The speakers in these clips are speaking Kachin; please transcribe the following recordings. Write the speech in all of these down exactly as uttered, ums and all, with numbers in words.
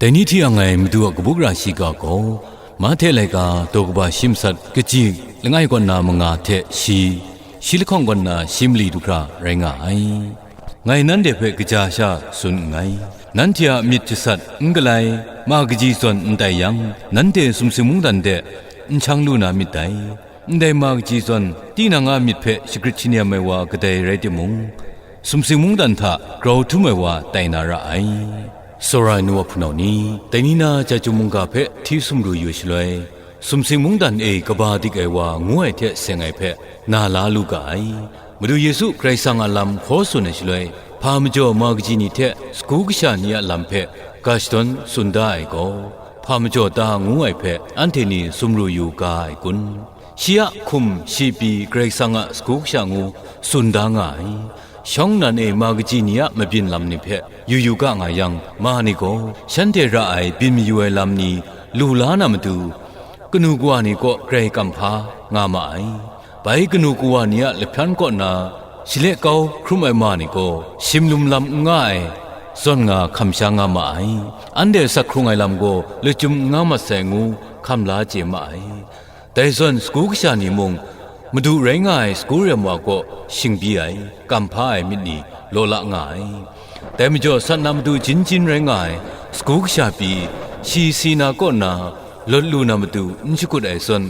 Dai ni hti yang ai Madu a kabu gara shiga gaw, Mahte laika daw kaba shi masat kaji langai kaw na manga hte shi, shi lahkawng kaw na shi mali du hkra rai nga ai. Ngai nanhte hpe kaja sha tsun nngai. Nanhte a myit jasat n galai, ma kaji zawn n tai yang, nanhte sumsing mungdan de n shang lu na myit dai. Ndai ma kaji zawn, tinang a myit hpe shagrit shi nem ai wa kadai rai timung, sumsing mungdan hta grau htum ai wa tai na ra ai. Tsawra ai nu wa hpunau ni, dai ni na chyum mungga hpe hti sumru yu shaloi, sumsing mungdan e kaba dik ai wa ngu ai hte seng ai hpe na la lu ga ai. Madu Yesu Karai Kasang a lam hkaw tsun ai shaloi, hpa majaw ma kaji ni hte sagu kasha ni a lam hpe ga shadawn tsun da ai gaw, hpa majaw ta ngu ai hpe anhte ni sumru yu ga ai kun? Shi a hkum shi pyi Karai Kasang a sagu kasha ngu tsun da nga ai. Shawng nnan e ma kaji ni a mabyin lam ni hpe yu yu ga nga yang, ma ni gaw shanhte ra ai byin mayu ai lam ni lu la na matu, kanu kawa ni kaw grai kamhpa nga ma ai. Bai kanu kawa ni a lahpyan kaw na shale kau hkrum ai ma ni gaw shimlum lam n nga ai, zawn nga hkam sha nga ma ai. Anhte asak hkrung ai lam gaw lachyum n nga mat sai ngu hkam la chye ma ai. Dai zawn sagu kasha ni mung, Madu rai nga ai sagu rem wa kaw shing byi ai, kamhpa ai myit ni law la nga ai. Dai majaw sat na matu jin jin rai nga ai sagu kasha pyi, shi si na kaw na lawt lu na matu n shakut ai zawn,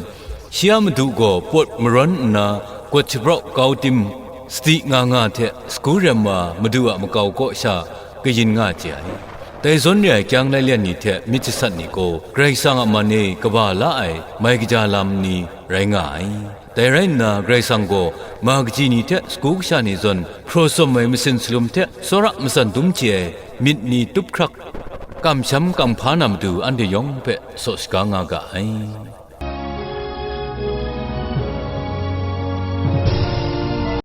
shi a madu gaw pawt marawn nna, gawt shapraw kau tim, sadi nga nga hte sagu rem wa madu a makau kaw sha kayin nga chye ai. Dai zawn re ai kyang lailyan ni hte myit jasat ni gaw, Karai Kasang a man e kaba la ai mai kaja lam ni rai nga ai. Dai rai nna, Karai Kasang gaw ma kaji ni hte sagu kasha ni zawn hpraw tsawm ai masin salum hte tsawra matsan dum chye ai myit ni tup hkrak, kamsham kamhpa na matu anhte yawng hpe saw shaga nga ga ai.